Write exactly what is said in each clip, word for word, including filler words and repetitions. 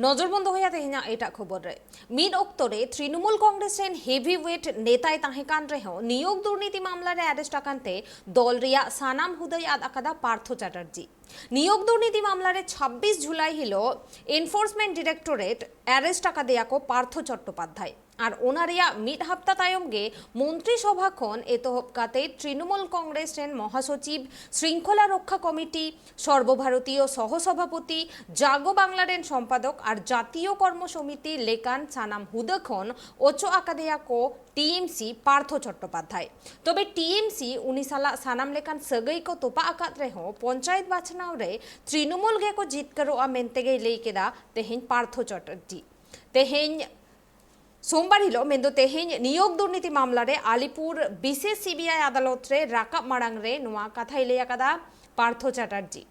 ᱱᱚᱡᱚᱨ ᱵᱚᱱ ᱫᱚᱦᱚᱭᱟ ᱛᱮᱦᱮᱧᱟᱜ ᱮᱴᱟᱜ ᱠᱷᱚᱵᱚᱨ ᱨᱮ᱾ ᱢᱤᱫ ᱚᱠᱛᱚ ᱨᱮ ᱛᱨᱤᱱᱚᱢᱩᱞ ᱠᱚᱝᱜᱨᱮᱥ ᱨᱮᱱ heavy weight ᱱᱮᱛᱟᱭ ᱛᱟᱦᱮᱸ ᱠᱟᱱ ᱨᱮᱦᱚᱸ, ᱱᱤᱭᱳᱜᱽ ᱫᱩᱨᱱᱤᱛᱤ ᱢᱟᱢᱞᱟ ᱨᱮ arrest ᱟᱠᱟᱱ ᱛᱮ ᱫᱚᱞ ᱨᱮᱭᱟᱜ ᱥᱟᱱᱟᱢ ᱦᱩᱫᱟᱹᱭ ᱟᱫ ᱟᱠᱟᱫᱟ ᱯᱟᱨᱛᱷᱚ ᱪᱟᱴᱟᱨᱡᱤ᱾ ᱱᱤᱭᱳᱜᱽ ᱫᱩᱨᱱᱤᱛᱤ ᱢᱟᱢᱞᱟ ᱨᱮ ᱪᱷᱟᱵᱵᱤᱥ ᱡᱩᱞᱟᱭ ᱦᱤᱞᱳᱜ enforcement directorate arrest ᱟᱠᱟᱫᱮᱭᱟ ᱠᱚ ᱯᱟᱨᱛᱷᱚ ᱪᱚᱴᱴᱳᱯᱟᱫᱽᱫᱷᱟᱭ᱾ ᱟᱨ ᱚᱱᱟ ᱨᱮᱭᱟᱜ ᱢᱤᱫ ᱦᱟᱯᱛᱟ ᱛᱟᱭᱚᱢ ᱜᱮ ᱢᱚᱱᱛᱨᱤ ᱥᱚᱵᱷᱟ ᱠᱷᱚᱱ ᱮᱛᱚᱦᱚᱵ ᱠᱟᱛᱮ ᱛᱨᱤᱱᱚᱢᱩᱞ ᱠᱚᱝᱜᱨᱮᱥ ᱨᱮᱱ ᱢᱚᱦᱟᱥᱚᱪᱤᱵᱽ, ᱥᱨᱤᱝᱠᱷᱚᱞᱟ ᱨᱚᱠᱠᱷᱟ ᱠᱚᱢᱤᱴᱤ, ᱥᱚᱨᱵᱚᱵᱷᱟᱨᱚᱛᱤᱭᱚ ᱥᱚᱦᱚ ᱥᱚᱵᱷᱟᱯᱚᱛᱤ, ᱡᱟᱜᱚ ᱵᱟᱝᱞᱟ ᱨᱮᱱ ᱥᱚᱢᱯᱟᱫᱚᱠ ᱟᱨ ᱡᱟᱛᱤᱭᱚ ᱠᱚᱨᱢᱚ ᱥᱚᱢᱤᱛᱤ ᱞᱮᱠᱟᱱ ᱥᱟᱱᱟᱢ ᱦᱩᱫᱟᱹ ᱠᱷᱚᱱ ᱚᱪᱚᱜ ᱟᱠᱟᱫᱮᱭᱟ ᱠᱚ ᱴᱤ ᱮᱢ ᱥᱤ ᱯᱟᱨᱛᱷᱚ ᱪᱚᱴᱴᱳᱯᱟᱫᱽᱫᱷᱟᱭ᱾ ᱛᱚᱵᱮ ᱴᱤ ᱮᱢ ᱥᱤ ᱩᱱᱤ ᱥᱟᱞᱟᱜ ᱥᱟᱱᱟᱢ ᱞᱮᱠᱟᱱ ᱥᱟᱹᱜᱟᱹᱭ ᱠᱚ ᱛᱚᱯᱟᱜ ᱟᱠᱟᱫ ᱨᱮᱦᱚᱸ, ᱯᱚᱧᱪᱟᱭᱮᱛ ᱵᱟᱪᱷᱱᱟᱣ ᱨᱮ ᱛᱨᱤᱱᱚᱢᱩᱞ ᱜᱮᱠᱚ ᱡᱤᱛᱠᱟᱹᱨᱚᱜᱼᱟ ᱢᱮᱱᱛᱮ ᱜᱮᱭ ᱞᱟᱹᱭ ᱠᱮᱫᱟ ᱛᱮᱦᱮᱧ ᱯᱟᱨᱛᱷᱚ ᱪᱚᱴᱟᱨᱡᱤ᱾ ᱛᱮᱦᱮᱧ ᱥᱳᱢᱵᱟᱨ ᱦᱤᱞᱳᱜ, ᱢᱮᱱᱫᱚ ᱛᱮᱦᱮᱧ ᱱᱤᱭᱳᱜᱽ ᱫᱩᱨᱱᱤᱛᱤ ᱢᱟᱢᱞᱟ ᱨᱮ ᱟᱞᱤᱯᱩᱨ ᱵᱤᱥᱮᱥ ᱥᱤ ᱵᱤ ᱟᱭ ᱟᱫᱟᱞᱚᱛ ᱨᱮ ᱨᱟᱠᱟᱵ ᱢᱟᱲᱟᱝ ᱨᱮ ᱱᱚᱣᱟ ᱠᱟᱛᱷᱟᱭ ᱞᱟᱹᱭ ᱟᱠᱟᱫᱟ ᱯᱟᱨᱛᱷᱚ ᱪᱟᱴᱟᱨᱡᱤ᱾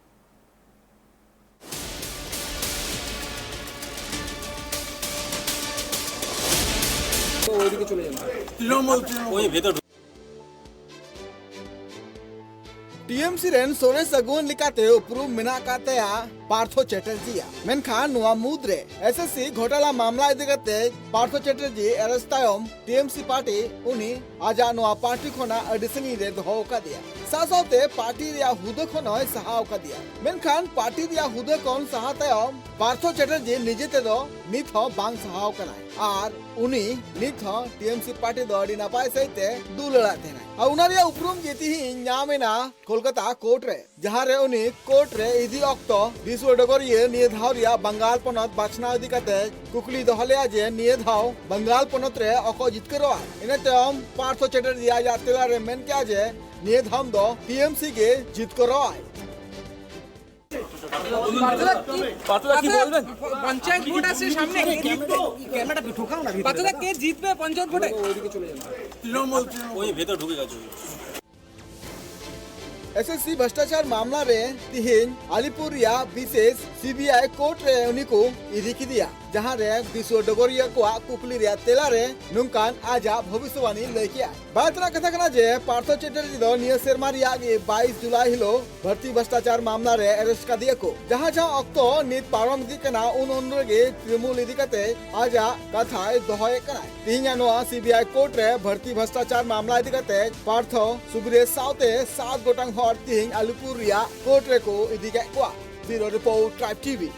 ᱛᱤ ᱮᱢ ᱥᱤ ᱨᱮᱱ ᱥᱚᱨᱮᱥ ᱟᱹᱜᱩᱣᱟᱹᱱ ᱞᱮᱠᱟᱛᱮ ᱩᱯᱨᱩᱢ ᱢᱮᱱᱟᱜ ᱟᱠᱟᱫ ᱛᱟᱭᱟ ᱯᱟᱨᱛᱷᱚ ᱪᱮᱴᱟᱨᱡᱤᱭᱟᱜ᱾ ᱢᱮᱱᱠᱷᱟᱱ ᱱᱚᱣᱟ ᱢᱩᱫᱽᱨᱮ ᱮᱥ ᱮᱥ ᱥᱤ ᱜᱷᱚᱴᱟᱞᱟ ᱢᱟᱢᱞᱟ ᱤᱫᱤ ᱠᱟᱛᱮ ᱯᱟᱨᱛᱷᱚ ᱪᱮᱴᱟᱨᱡᱤ arrest ᱛᱟᱭᱚᱢ ᱴᱤ ᱮᱢ ᱥᱤ ᱯᱟᱨᱴᱤ ᱩᱱᱤ ᱟᱡᱟᱜ ᱱᱚᱣᱟ ᱯᱟᱨᱴᱤ ᱠᱷᱚᱱᱟᱜ ᱟᱹᱰᱤ ᱥᱟᱺᱜᱤᱧ ᱨᱮ ᱫᱚᱦᱚ ᱟᱠᱟᱫᱮᱭᱟ᱾ ᱥᱟᱶ ᱥᱟᱶᱛᱮ ᱯᱟᱨᱴᱤ ᱨᱮᱭᱟᱜ ᱦᱩᱫᱟᱹ ᱠᱷᱚᱱ ᱦᱚᱸᱭ ᱥᱟᱦᱟ ᱟᱠᱟᱫᱮᱭᱟ᱾ ᱢᱮᱱᱠᱷᱟᱱ ᱯᱟᱨᱴᱤ ᱨᱮᱭᱟᱜ ᱦᱩᱫᱟᱹ ᱠᱷᱚᱱ ᱥᱟᱦᱟ ᱛᱟᱭᱚᱢ ᱯᱟᱨᱛᱷᱚ ᱪᱮᱴᱟᱨᱡᱤ ᱱᱤᱡᱮ ᱛᱮᱫᱚ ᱱᱤᱛ ᱦᱚᱸ ᱵᱟᱝ ᱥᱟᱦᱟᱣ ᱠᱟᱱᱟᱭ ᱟᱨ ᱩᱱᱤ ᱱᱤᱛ ᱦᱚᱸ ᱴᱤ ᱮᱢ ᱥᱤ ᱯᱟᱨᱴᱤ ᱫᱚ ᱟᱹᱰᱤ ᱱᱟᱯᱟᱭ ᱥᱟᱹᱦᱤᱡ ᱛᱮ ᱫᱩᱞᱟᱹᱲᱟᱜ ᱛᱟᱦᱮᱱᱟᱭ᱾ ᱟᱨ ᱚᱱᱟ ᱨᱮᱭᱟᱜ ᱩᱯᱨᱩᱢ ᱜᱮ ᱛᱤᱦᱤᱧ ᱧᱟᱢ ᱮᱱᱟ ᱠᱳᱞᱠᱟᱛᱟ ᱠᱳᱨᱴ ᱨᱮ, ᱡᱟᱦᱟᱸ ᱨᱮ ᱩᱱᱤ ᱠᱳᱨᱴ ᱨᱮ ᱤᱫᱤ ᱚᱠᱛᱚ ᱫᱤᱥᱩᱣᱟᱹ ᱰᱚᱜᱚᱨᱤᱭᱟᱹ ᱱᱤᱭᱟᱹ ᱫᱷᱟᱣ ᱨᱮᱭᱟᱜ ᱵᱟᱝᱜᱟᱞ ᱯᱚᱱᱚᱛ ᱵᱟᱪᱷᱱᱟᱣ ᱤᱫᱤ ᱠᱟᱛᱮ ᱠᱩᱠᱞᱤ ᱫᱚᱦᱚ ᱞᱮᱭᱟ ᱡᱮ ᱱᱤᱭᱟᱹ ᱫᱷᱟᱣ ᱵᱟᱝᱜᱟᱞ ᱯᱚᱱᱚᱛ ᱨᱮ ᱚᱠᱚᱭ ᱡᱤᱛᱠᱟᱹᱨᱚᱜᱼᱟ᱾ ᱤᱱᱟᱹ ᱛᱟᱭᱚᱢ ᱯᱟᱨᱛᱷᱚ ᱪᱮᱴᱟᱨᱡᱤ ᱟᱡᱟᱜ ᱛᱮᱞᱟ ᱨᱮ ᱢᱮᱱ ᱠᱮᱜᱼᱟ ᱡᱮ ᱱᱤᱭᱟᱹ ᱫᱷᱟᱣ ᱫᱚ ᱴᱤ ᱮᱢ ᱥᱤ ᱜᱮ ᱡᱤᱛᱠᱟᱹᱨᱚᱜᱼᱟᱭ᱾ পার্থ দা কি বলবেন? পঞ্চায়েত ভোট আছে সামনে। পার্থ দা, কে জিতবে পঞ্চায়েত ভোটে? ওই ভেতরে ঢুকে গেছে। এস এস সি ᱵᱷᱨᱚᱥᱴᱟᱪᱟᱨ ᱢᱟᱢᱞᱟ ᱨᱮ ᱛᱤᱦᱤᱧ ᱟᱞᱤᱯᱩᱨ ᱨᱮᱭᱟᱜ ᱵᱤᱥᱮᱥ ᱥᱤ ᱵᱤ ᱟᱭ ᱠᱳᱨᱴ ᱨᱮ ᱩᱱᱤ ᱠᱚ ᱤᱫᱤ ᱠᱮᱫᱮᱭᱟ᱾ ᱡᱟᱦᱟᱸ ᱨᱮ ᱫᱤᱥᱩᱣᱟᱹ ᱰᱚᱜᱚᱨᱤᱭᱟᱹ ᱠᱚᱣᱟᱜ ᱠᱩᱠᱞᱤ ᱨᱮᱭᱟᱜ ᱛᱮᱞᱟ ᱨᱮ ᱱᱚᱝᱠᱟᱱ ᱟᱡᱟᱜ ᱵᱷᱚᱵᱤᱥᱥᱚᱵᱟᱱᱤ ᱞᱟᱹᱭ ᱠᱮᱫᱼᱟ᱾ ᱵᱟᱫ ᱨᱮᱱᱟᱜ ᱠᱟᱛᱷᱟ ᱠᱟᱱᱟ ᱡᱮ ᱯᱟᱨᱛᱷᱚ ᱪᱮᱴᱟᱨᱡᱤ ᱫᱚ ᱱᱤᱭᱟᱹ ᱥᱮᱨᱢᱟ ᱨᱮᱭᱟᱜ ᱜᱮ ᱵᱟᱭᱤᱥ ᱡᱩᱞᱟᱭ ᱦᱤᱞᱳᱜ ᱵᱷᱟᱨᱛᱤ ᱵᱷᱨᱚᱥᱴᱟᱪᱟᱨ ᱢᱟᱢᱞᱟ ᱨᱮ ᱟᱨᱮᱥᱴ ᱠᱟᱫᱮᱭᱟ ᱠᱚ᱾ ᱡᱟᱦᱟᱸ ᱡᱟᱦᱟᱸ ᱚᱠᱛᱚ ᱱᱤᱛ ᱯᱟᱨᱚᱢ ᱤᱫᱤᱜ ᱠᱟᱱᱟ, ᱩᱱ ᱩᱱ ᱨᱮᱜᱮ ᱛᱨᱤᱱᱢᱩᱞ ᱤᱫᱤ ᱠᱟᱛᱮ ᱟᱡᱟᱜ ᱠᱟᱛᱷᱟᱭ ᱫᱚᱦᱚᱭᱮᱫ ᱠᱟᱱᱟᱭ᱾ ᱛᱮᱦᱮᱧᱟᱜ ᱱᱚᱣᱟ ᱥᱤᱵᱤᱟᱭ ᱠᱳᱨᱴ ᱨᱮ ᱵᱷᱟᱨᱛᱤ ᱵᱷᱨᱚᱥᱴᱟᱪᱟᱨ ᱢᱟᱢᱞᱟ ᱤᱫᱤ ᱠᱟᱛᱮ ᱯᱟᱨᱛᱷᱚ ᱥᱩᱵᱤᱨᱮᱥ ᱥᱟᱶᱛᱮ ᱥᱟᱛ ᱜᱚᱴᱟᱝ ᱦᱚᱲ ᱛᱮᱦᱮᱧ ᱟᱞᱤᱯᱩᱨ ᱨᱮᱭᱟᱜ ᱠᱳᱨᱴ ᱨᱮᱠᱚ ᱤᱫᱤ ᱠᱮᱫ ᱠᱚᱣᱟ᱾ ᱵᱤᱭᱩᱨᱳ ᱨᱤᱯᱳᱨᱴ, ᱴᱨᱟᱭᱤᱵᱽ ᱴᱤᱵᱷᱤ᱾